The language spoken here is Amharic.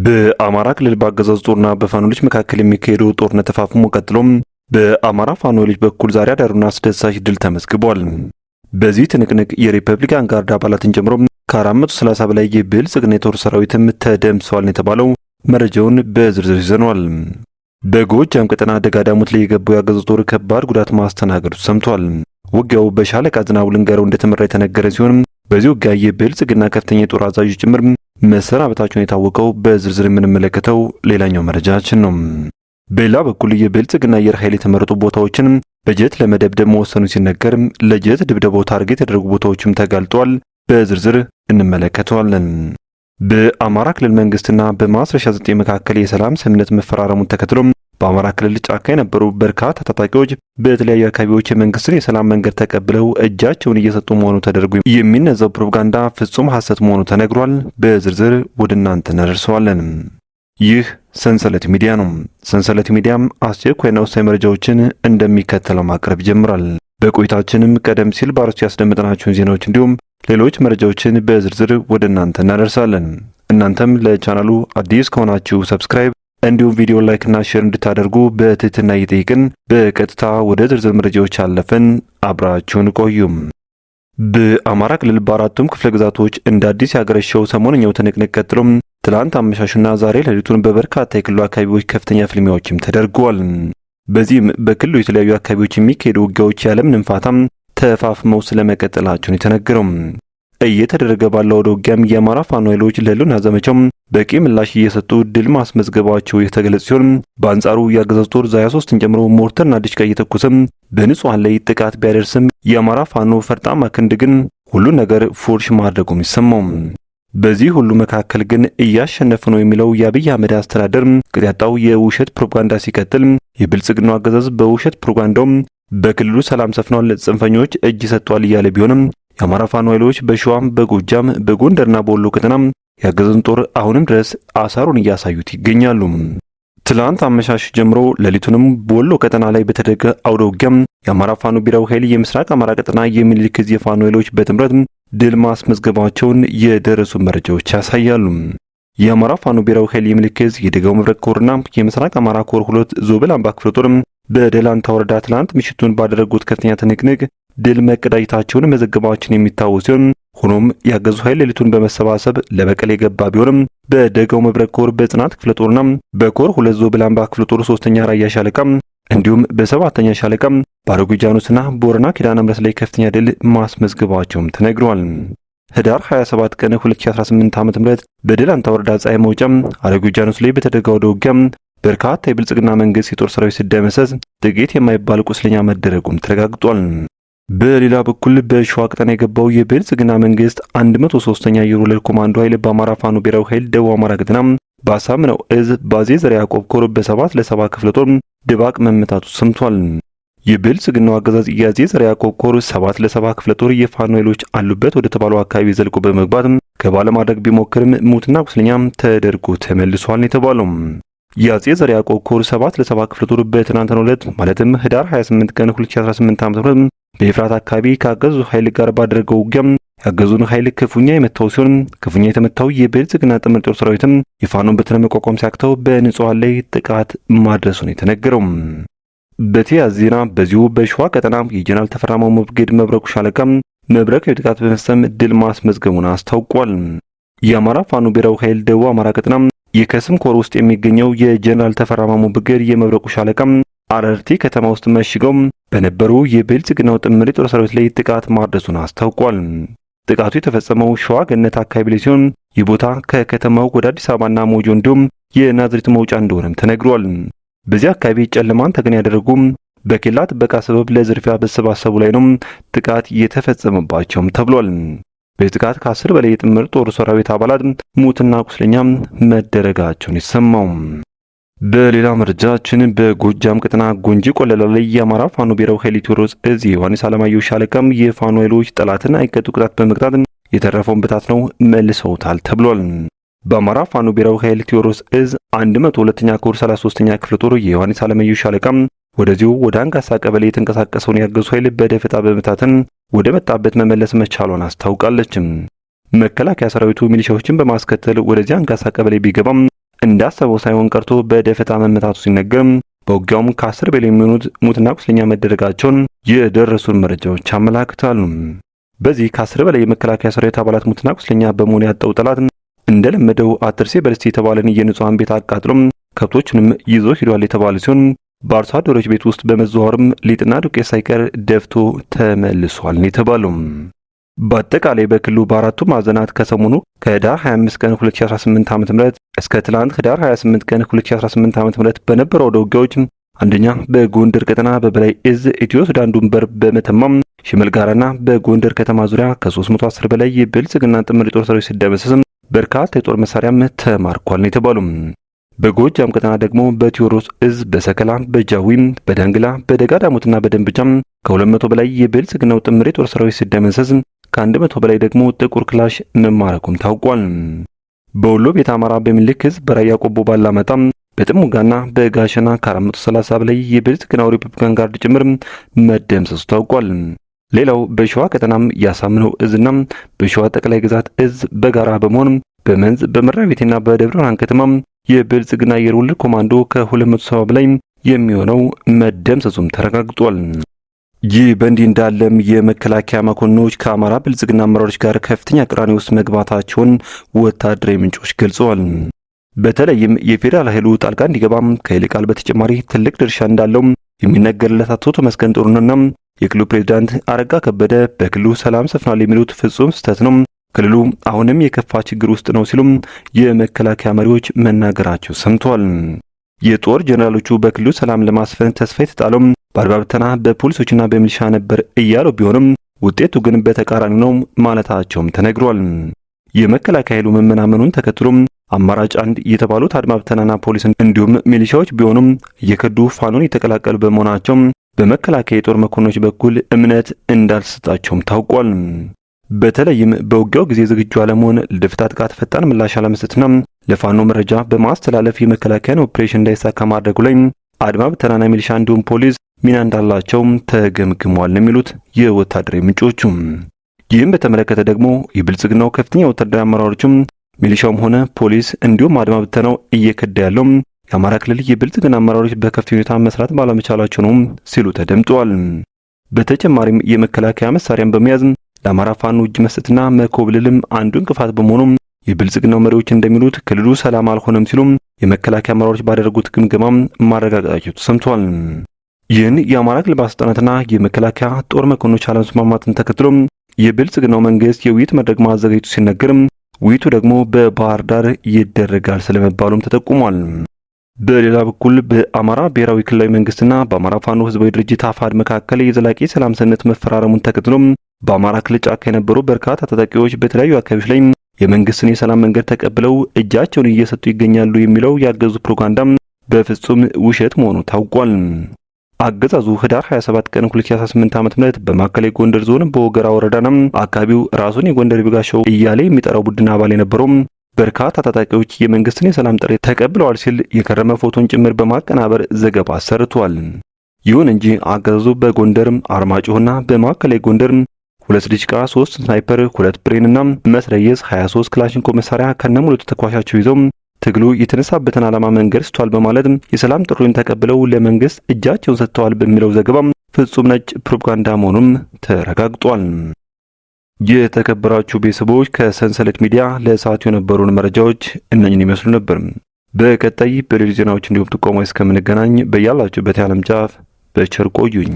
በአማራ ክልል በአገዛዙ ጦርና በፋኖች መካከል የሚካሄደው ጦርነት ተፋፍሞ ቀጥሎም በአማራ ፋኖች በኩል ዛሬ አዳሩን አስደሳች ድል ተመዝግቧል። በዚህ ትንቅንቅ የሪፐብሊካን ጋርድ አባላትን ጨምሮ ከ430 በላይ የብልጽግና የጦር ሰራዊትም ተደምስሷል የተባለው መረጃውን በዝርዝር ይዘነዋል። በጎጃም ቀጠና ደጋዳሞት ላይ የገባው የአገዛዙ ጦር ከባድ ጉዳት ማስተናገዱ ሰምቷል። ውጊያው በሻለቃ ዝናቡ ልንገረው እንደተመራ የተነገረ ሲሆን በዚህ ውጊያ የብልጽግና ከፍተኛ የጦር አዛዦች ጭምር መሰናበታቸውን የታወቀው በዝርዝር የምንመለከተው ሌላኛው መረጃችን ነው። በሌላ በኩል የብልጽግና አየር ኃይል የተመረጡ ቦታዎችን በጀት ለመደብደብ መወሰኑ ሲነገር ለጀት ድብደባው target የተደረጉ ቦታዎችም ተጋልጧል። በዝርዝር እንመለከተዋለን። በአማራ ክልል መንግስትና በማስረሻ ዘጠኝ መካከል የሰላም ስምምነት መፈራረሙን ተከትሎ በአማራ ክልል ጫካ የነበሩ በርካታ ታጣቂዎች በተለያዩ አካባቢዎች የመንግስትን የሰላም መንገድ ተቀብለው እጃቸውን እየሰጡ መሆኑ ተደርጎ የሚነዛው ፕሮፓጋንዳ ፍጹም ሐሰት መሆኑ ተነግሯል። በዝርዝር ወደ እናንተ እናደርሰዋለን። ይህ ሰንሰለት ሚዲያ ነው። ሰንሰለት ሚዲያም አስቸኳይና ወሳኝ መረጃዎችን እንደሚከተለው ማቅረብ ይጀምራል። በቆይታችንም ቀደም ሲል በአርዕስቱ ያስደመጥናችሁን ዜናዎች እንዲሁም ሌሎች መረጃዎችን በዝርዝር ወደ እናንተ እናደርሳለን። እናንተም ለቻናሉ አዲስ ከሆናችሁ subscribe እንዲሁም ቪዲዮ like እና share እንድታደርጉ በትህትና እየጠየቅን በቀጥታ ወደ ዝርዝር መረጃዎች አለፍን። አብራችሁን ቆዩም። በአማራ ክልል በአራቱም ክፍለ ግዛቶች እንደ አዲስ ያገረሸው ሰሞነኛው ትንቅንቅ ቀጥሎም ትላንት አመሻሹና ዛሬ ሌሊቱን በበርካታ የክልሉ አካባቢዎች ከፍተኛ ፍልሚያዎችም ተደርገዋል። በዚህም በክልሉ የተለያዩ አካባቢዎች የሚካሄዱ ውጊያዎች ያለምንም ፋታም ተፋፍመው ስለመቀጠላቸውን የተነገረው እየተደረገ ባለው አውደ ውጊያም የአማራ ፋኖ ኃይሎች ለህልውና ዘመቻው በቂ ምላሽ እየሰጡ ድል ማስመዝገባቸው የተገለጸ ሲሆን በአንጻሩ የአገዛዙ ጦር ዛያ 3ን ጨምሮ ሞርተርና ዲሽቃ እየተኮሰም በንጹሐን ላይ ጥቃት ቢያደርስም የአማራ ፋኖ ፈርጣማ ክንድ ግን ሁሉን ነገር ፎርሽ ማድረጉም ይሰማው። በዚህ ሁሉ መካከል ግን እያሸነፈ ነው የሚለው የአብይ አህመድ አስተዳደር ቅጥ ያጣው የውሸት ፕሮፓጋንዳ ሲቀጥል የብልጽግናው አገዛዝ በውሸት ፕሮፓጋንዳው በክልሉ ሰላም ሰፍኗል፣ ጽንፈኞች እጅ ሰጥቷል እያለ ቢሆንም የአማራ ፋኖ ኃይሎች በሸዋም በጎጃም በጎንደርና በወሎ ቀጠና የአገዛዙን ጦር አሁንም ድረስ አሳሩን እያሳዩት ይገኛሉ። ትላንት አመሻሽ ጀምሮ ሌሊቱንም በወሎ ቀጠና ላይ በተደረገ አውደ ውጊያም የአማራ ፋኖ ብሔራዊ ኃይል የምስራቅ አማራ ቀጠና የሚኒልክ ዕዝ የፋኖ ኃይሎች በጥምረት ድል ማስመዝገባቸውን የደረሱ መረጃዎች ያሳያሉ። የአማራ ፋኖ ብሔራዊ ኃይል የሚኒልክ ዕዝ የደጋው መብረቅ ኮርና የምስራቅ አማራ ኮር ሁለት ዞብል አምባ ክፍለ ጦር በደላንታ ወረዳ ትላንት ምሽቱን ባደረጉት ከፍተኛ ትንቅንቅ ድል መቀዳጀታቸውን መዘገባችን የሚታወስ ሲሆን ሆኖም ያገዛዙ ኃይል ሌሊቱን በመሰባሰብ ለበቀል የገባ ቢሆንም በደጋው መብረቅ ኮር በጽናት ክፍለ ጦርና በኮር ሁለት ዞብል አምባ ክፍለ ጦር ሶስተኛ ራያ ሻለቃ እንዲሁም በሰባተኛ ሻለቃ በአሮጊጃኖስና ቦረና ኪዳነ ምሕረት ላይ ከፍተኛ ድል ማስመዝገባቸውም ተነግሯል። ህዳር 27 ቀን 2018 ዓ.ም በደላንታ ወረዳ ፀሐይ መውጫ አሮጊጃኖስ ላይ በተደረገው አውደ ውጊያ በርካታ የብልጽግና መንግስት የጦር ሰራዊት ሲደመሰስ ጥቂት የማይባል ቁስለኛ መደረጉም ተረጋግጧል። በሌላ በኩል በሸዋ ቀጠና የገባው የብልጽግና መንግስት 103ኛ አየር ወለድ ኮማንዶ ኃይል በአማራ ፋኖ ብሔራዊ ኃይል ደቡብ አማራ ቀጠና በአሳምነው እዝ ባዜ ዘርዓ ያዕቆብ ኮር በ7-7 ክፍለ ጦር ድባቅ መመታቱ ሰምቷል። የብልጽግናው አገዛዝ የአፄ ዘርዓ ያዕቆብ ኮር 7-7 ክፍለ ጦር የፋኖ ኃይሎች አሉበት ወደ ተባለው አካባቢ ዘልቆ በመግባት ከባ ለማድረግ ቢሞክርም ሙትና ቁስለኛ ተደርጎ ተመልሷል የተባለው የአፄ ዘርዓ ያዕቆብ ኮር 7-7 ክፍለ ጦር በትናንትናው ዕለት ማለትም ህዳር 28 ቀን 2018 ዓ.ም በኤፍራት አካባቢ ከአገዛዙ ኃይል ጋር ባደረገው ውጊያ ያገዛዙን ኃይል ክፉኛ የመታው ሲሆን ክፉኛ የተመታው የብልጽግና ጥምር ጦር ሰራዊትም የፋኖን በትረ መቋቋም ሲያቅተው በንጹሐን ላይ ጥቃት ማድረሱን የተነገረው። በተያያዘ ዜና በዚሁ በሸዋ ቀጠና የጀነራል ተፈራ ማሞ ብርጌድ መብረቁ ሻለቃ መብረቃዊ ጥቃት በመፈጸም ድል ማስመዝገቡን አስታውቋል። የአማራ ፋኖ ብሔራዊ ኃይል ደቡብ አማራ ቀጠና የከስም ኮር ውስጥ የሚገኘው የጀነራል ተፈራ ማሞ ብርጌድ የመብረቁ ሻለቃ አረርቲ ከተማ ውስጥ መሽገው በነበሩ የብልጽግናው ጥምር የጦር ሰራዊት ላይ ጥቃት ማድረሱን አስታውቋል። ጥቃቱ የተፈጸመው ሸዋ ገነት አካባቢ ላይ ሲሆን ይህ ቦታ ከከተማው ወደ አዲስ አበባና ሞጆ እንዲሁም የናዝሬት መውጫ እንደሆነም ተነግሯል። በዚህ አካባቢ ጨለማን ተገን ያደረጉ በኬላ ጥበቃ ሰበብ ለዝርፊያ በተሰባሰቡ ላይ ነው ጥቃት የተፈጸመባቸውም ተብሏል። በዚህ ጥቃት ከ10 በላይ የጥምር ጦር ሰራዊት አባላት ሙትና ቁስለኛ መደረጋቸውን ይሰማው። በሌላ መረጃችን በጎጃም ቀጠና ጎንጂ ቆለላ ላይ የአማራ ፋኖ ብሔራዊ ኃይል ቴዎድሮስ እዝ ዮሐንስ አለማየሁ ሻለቃም የፋኖ ኃይሎች ጠላትን አይቀጡ ቅጣት በመቅጣት የተረፈውን በታትነው መልሰውታል ተብሏል። በአማራ ፋኖ ብሔራዊ ኃይል ቴዎድሮስ እዝ 102ኛ ኮር 33ኛ ክፍለ ጦር የዮሐንስ አለማየሁ ሻለቃም ወደዚሁ ወደ አንጋሳ ቀበሌ የተንቀሳቀሰውን ያገዛዙ ኃይል በደፈጣ በመታተን ወደ መጣበት መመለስ መቻሏን አስታውቃለች። መከላከያ ሰራዊቱ ሚሊሻዎችን በማስከተል ወደዚያ አንጋሳ ቀበሌ ቢገባም እንዳሰበው ሳይሆን ቀርቶ በደፈጣ መመታቱ ሲነገር በውጊያውም ከ10 በላይ የሚሆኑት ሙትና ቁስለኛ መደረጋቸውን የደረሱን መረጃዎች አመላክታሉ። በዚህ ከ10 በላይ የመከላከያ ሰራዊት አባላት ሙትና ቁስለኛ በመሆን ያጣው ጠላት እንደለመደው አትርሴ በርስቴ የተባለን የንጹሃን ቤት አቃጥሎም ከብቶችንም ይዞ ሂዷል የተባለ ሲሆን በአርሶ አደሮች ቤት ውስጥ በመዘዋወርም ሊጥና ዱቄት ሳይቀር ደፍቶ ተመልሷል የተባለው። በአጠቃላይ በክልሉ በአራቱ ማዕዘናት ከሰሞኑ ከህዳር 25 ቀን 2018 ዓ.ም እስከ ትላንት ህዳር 28 ቀን 2018 ዓ.ም በነበረው አውደ ውጊያዎች አንደኛ በጎንደር ቀጠና በበላይ እዝ ኢትዮ ሱዳን ድንበር በመተማም ሽመል ጋራና በጎንደር ከተማ ዙሪያ ከ310 በላይ የብልጽግና ጥምር የጦር ሰራዊት ሲደመሰስም በርካታ የጦር መሳሪያም ተማርኳል ነው የተባሉ። በጎጃም ቀጠና ደግሞ በቴዎድሮስ እዝ በሰከላ፣ በጃዊም፣ በዳንግላ፣ በደጋ ዳሞትና በደንብጫም ከ200 በላይ የብልጽግናው ጥምር የጦር ሰራዊት ሲደመሰስ ከ100 በላይ ደግሞ ጥቁር ክላሽ መማረኩም ታውቋል። በወሎ ቤተ አማራ በሚልክ እዝ በራያ ቆቦ ባላመጣም በጥሙጋና በጋሸና ከ430 በላይ የብልጽግናው ሪፐብሊካን ጋርድ ጭምር መደምሰሱ ታውቋል። ሌላው በሸዋ ቀጠናም ያሳምነው እዝና በሸዋ ጠቅላይ ግዛት እዝ በጋራ በመሆን በመንዝ በመራቤቴና በደብረ ብርሃን ከተማ የብልጽግና አየር ወለድ ኮማንዶ ከ270 በላይ የሚሆነው መደምሰሱም ተረጋግጧል። ይህ በእንዲህ እንዳለም የመከላከያ መኮንኖች ከአማራ ብልጽግና አመራሮች ጋር ከፍተኛ ቅራኔ ውስጥ መግባታቸውን ወታደራዊ ምንጮች ገልጸዋል። በተለይም የፌዴራል ኃይሉ ጣልቃ እንዲገባም ከይልቃል በተጨማሪ ትልቅ ድርሻ እንዳለው የሚነገርለት አቶ ተመስገን ጥሩነህና የክልሉ ፕሬዝዳንት አረጋ ከበደ በክልሉ ሰላም ሰፍኗል የሚሉት ፍጹም ስህተት ነው፣ ክልሉ አሁንም የከፋ ችግር ውስጥ ነው ሲሉም የመከላከያ መሪዎች መናገራቸው ሰምተዋል። የጦር ጀኔራሎቹ በክልሉ ሰላም ለማስፈን ተስፋ የተጣለው በአድማ ብተና በፖሊሶችና በሚሊሻ ነበር እያሉ ቢሆንም ውጤቱ ግን በተቃራኒ ነው ማለታቸውም ተነግሯል። የመከላከያ ኃይሉ መመናመኑን ተከትሎም አማራጭ አንድ የተባሉት አድማ ብተናና ፖሊስ እንዲሁም ሚሊሻዎች ቢሆኑም እየከዱ ፋኖን የተቀላቀሉ በመሆናቸው በመከላከያ የጦር መኮንኖች በኩል እምነት እንዳልሰጣቸውም ታውቋል። በተለይም በውጊያው ጊዜ ዝግጁ አለመሆን፣ ለደፈጣ ጥቃት ፈጣን ምላሽ አለመስጠትና ለፋኖ መረጃ በማስተላለፍ የመከላከያን ኦፕሬሽን እንዳይሳካ ማድረጉ ላይ አድማ ብተናና ሚሊሻ እንዲሁም ፖሊስ ሚና እንዳላቸው ተገምግሟል የሚሉት የወታደራዊ ምንጮቹ። ይህም በተመለከተ ደግሞ የብልጽግናው ከፍተኛ ወታደራዊ አመራሮችም ሚሊሻውም ሆነ ፖሊስ እንዲሁም አድማ ብተናው እየከዳ ያለው የአማራ ክልል የብልጽግና አመራሮች በከፍተኛ ሁኔታ መስራት ባለመቻላቸው ነው ሲሉ ተደምጠዋል። በተጨማሪም የመከላከያ መሳሪያን በመያዝ ለአማራ ፋኖ እጅ መስጠትና መኮብለልም አንዱ እንቅፋት በመሆኑ የብልጽግናው መሪዎች እንደሚሉት ክልሉ ሰላም አልሆነም ሲሉም የመከላከያ አመራሮች ባደረጉት ግምገማ ማረጋገጣቸው ተሰምቷል። ይህን የአማራ ክልል ባለስልጣናትና የመከላከያ ጦር መኮንኖች አለመስማማትን ተከትሎ የብልጽግናው መንግስት የውይይት መድረክ ማዘጋጀቱ ሲነገርም ውይይቱ ደግሞ በባህር ዳር ይደረጋል ስለመባሉም ተጠቁሟል። በሌላ በኩል በአማራ ብሔራዊ ክልላዊ መንግስትና በአማራ ፋኖ ህዝባዊ ድርጅት አፋድ መካከል የዘላቂ ሰላም ስምምነት መፈራረሙን ተከትሎ በአማራ ክልል ጫካ የነበሩ በርካታ ታጣቂዎች በተለያዩ አካባቢዎች ላይ የመንግስትን የሰላም መንገድ ተቀብለው እጃቸውን እየሰጡ ይገኛሉ የሚለው ያገዙ ፕሮፓጋንዳም በፍጹም ውሸት መሆኑ ታውቋል። አገዛዙ ህዳር 27 ቀን 2018 ዓ.ም በማዕከላዊ ጎንደር ዞን በወገራ ወረዳና አካባቢው ራሱን የጎንደር ቢጋሻው እያለ የሚጠራው ቡድን አባል የነበረው በርካታ ታጣቂዎች የመንግስትን የሰላም ጥሪ ተቀብለዋል ሲል የከረመ ፎቶን ጭምር በማቀናበር ዘገባ ሰርቷል። ይሁን እንጂ አገዛዙ በጎንደር አርማጭሆና በማዕከላዊ ጎንደር ሁለት ዲሽቃ፣ 3 ስናይፐር፣ ሁለት ብሬንና መስረየስ 23 ክላሽንኮቭ መሳሪያ ከነሙሉ ተተኳሻቸው ይዘው ትግሉ የተነሳበትን ዓላማ መንገድ ስቷል በማለት የሰላም ጥሪውን ተቀብለው ለመንግስት እጃቸውን ሰጥተዋል በሚለው ዘገባ ፍጹም ነጭ ፕሮፓጋንዳ መሆኑም ተረጋግጧል። የተከበራችሁ ቤተሰቦች ከሰንሰለት ሚዲያ ለሰዓቱ የነበሩን መረጃዎች እነኝን ይመስሉ ነበር። በቀጣይ በሌሎች ዜናዎች እንዲሁም ጥቆማ እስከምንገናኝ በያላችሁበት የዓለም ጫፍ በቸር ቆዩኝ።